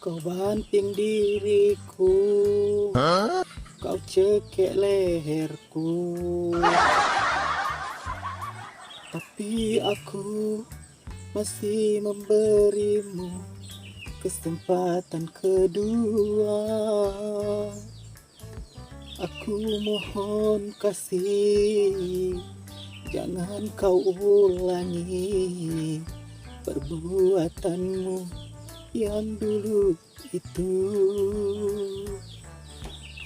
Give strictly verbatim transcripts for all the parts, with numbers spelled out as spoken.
Kau banting diriku, kau cekek leherku. Tapi aku masih memberimu kesempatan kedua. Aku mohon kasih, jangan kau ulangi perbuatanmu yang dulu itu.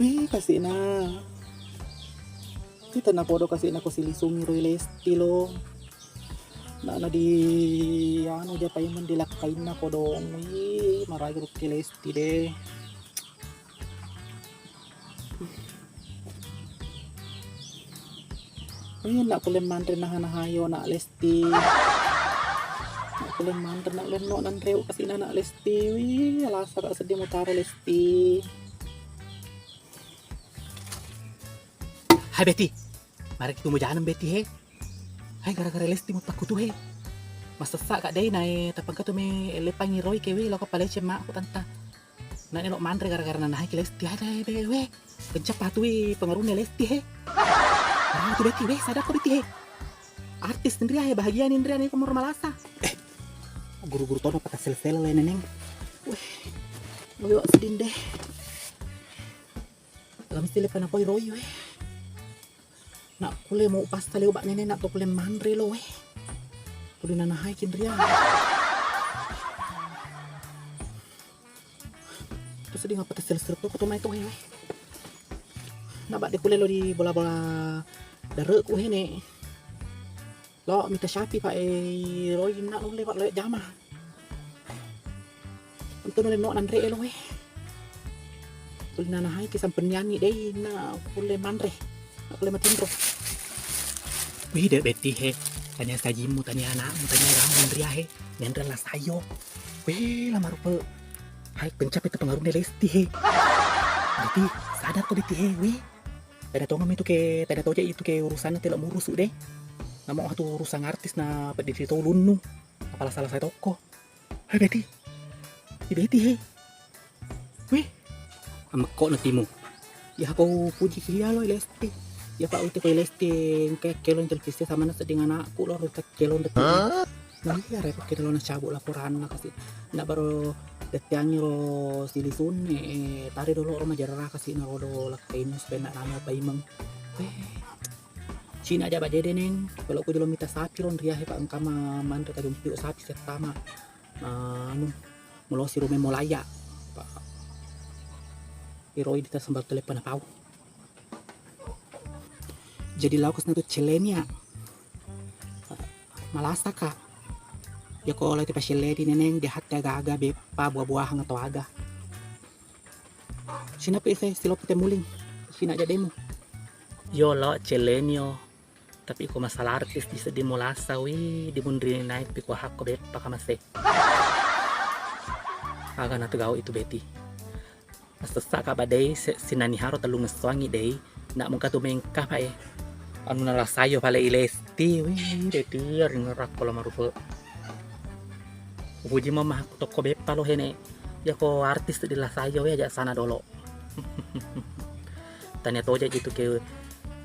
Wih, kasina. Kita napodo kasina ko silisungi roi Lesti lo. Na, na di anu japai mendilakkainna kodong. Wih, maraga rukke Lesti deh. Wih, nak kulle manre naha-naha yo nak Lesti. Nak kulle manre nak lenno nanreu kasina nak Lesti. Wih, alasa kak sedih mutaro Lesti. Hai Betty, mari kita mau jalan Betty he. Hai gara-gara Lesti mau takku tuh he. Masessa kak dei nae tapangka tu me lepangi roi kewe lo kapalece mak aku tanta. Nak elo manre gara-gara nanahe ki Lesti ada be we. Kencap patui pengaruhnya Lesti he. Ah, tu Betty we, sadar ko Betty he. Artis nindria he, bahagia nindria nih komor malasa. Eh, guru-guru tono patah sel-sel le neneng. Weh, loyo sedin deh. Lamisi le panapoi roi we. Nak kulle mau pasta leo bak nene nak to kulle manre lo we. Kudu nanahai kinria. Terus dia ngapa tersel-sel to kutu mai to we. Nak bak de kulle lo di bola-bola dare ku hene. Lo mita syapi pak e roi nak nulle pak lo jama. Untu nulle no nanre elo we. Kulle nanahai ki sampennianni dei na kulle manre. Na kulle matinro. Wih, de Betty he. Tania sajimmu, tania anakmu, tania gamu nria he. Nyanre la sayo. Wih, la marupa. Hai kencap itu pengaruhnya Lesti he. Betty, sadar ko Betty he, wih. Tena tongeng itu ke, tena toja itu ke urusanna telo murusu deh. Namo atu urusan artis na peddi tau ulunnu. Apala salah saya toko. Hai Betty. Di Betty he. Wih. Amekko na timu. Ya kau puji ki ya lo Lesti. Ya pak uti ko Lesti engka kelon televisi sama na sedding anakku lo rita kelon detik. Nah iya repot kita lo na cabut laporan na kasi. Ndak baru detiangi ro silisunne eh, tari dolo ro majarra kasi na rodo lakkainu supaya ndak namo paimeng. Weh. Cina aja bajede neng. Kalau ku jolo mita sapi ron riahe pak engkama manre kajumpiu sapi settama. Anu, melosi rumeng molaya. Pak. Iroi dita sembal telepon napau. Jadi laokas natu celenia. Malasa kak. Ya ko lai tu paselledi neneng de hatte aga-aga beppa buah-buahan atau aga. Sina pe ise silopi temuling. Sina aja demo. Yo lo celenio. Tapi ko masalah artis di seddi molasa wi di munri naik pi ko hakko beppa kamase. Aga natu gau itu Betty. Masessa ka badai sinani haro tellu ngessoangi dei nak mengka tu mengka pa e. Anu nalasayo pale i Lesti wi Betty ringerakko lo marupe. Upuji mama hakko tokko beppa lo hene. Yako artis di lasayo we aja sana dolo. Tania toja gitu ke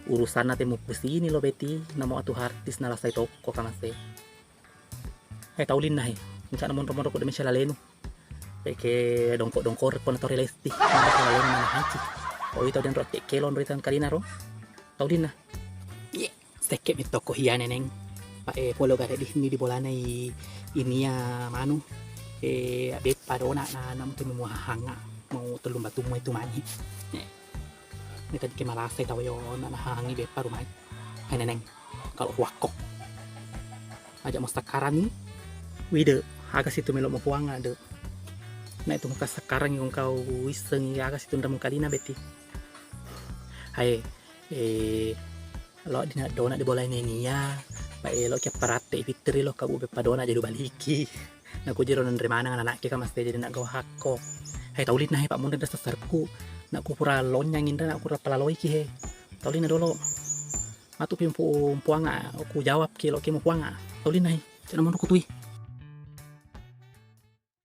urusanna te mupusini lo Betty, namo atu artis nalasai tokko kamase. Eh tau linna he, encana monro-monro ko de mesa lalenu. Peke dongko-dongko ko na tore Lesti, mesa lalenu mana hanci. Oh itu den rotte kelon ro itan kalina ro. Tau linna. Sekke mi tokko hiya neneng. Pa e polo gare di ni di bolana i inia manu. E beppa dona na nam tu mua hanga mau tellung batu mua itu mani. Ni tadi ke malasai tau yo na hangi beppa rumai. Hai neneng. Kalau wakko. Aja mau sekarang ni. Wide, aga situ melo mau puanga de. Na itu muka sekarang yang kau wiseng aga situ ndam kalina Betty. Hai eh Lo dina dona di bola nennia, pa elo ki apparatte i pitteri lo kabu beppa dona jadi baliki. Naku jero nanre maneng anakki ka maste jadi nak gau hakko. Hai tau linna he pak munri da sesserku. Nak ku pura lonyang indra nak ku pura palaloi ki he. Tau linna dolo. Matu pi mpu-, mpuanga ku jawab ki lo ki mpuanga. Tau linna he. Cena monro kutui.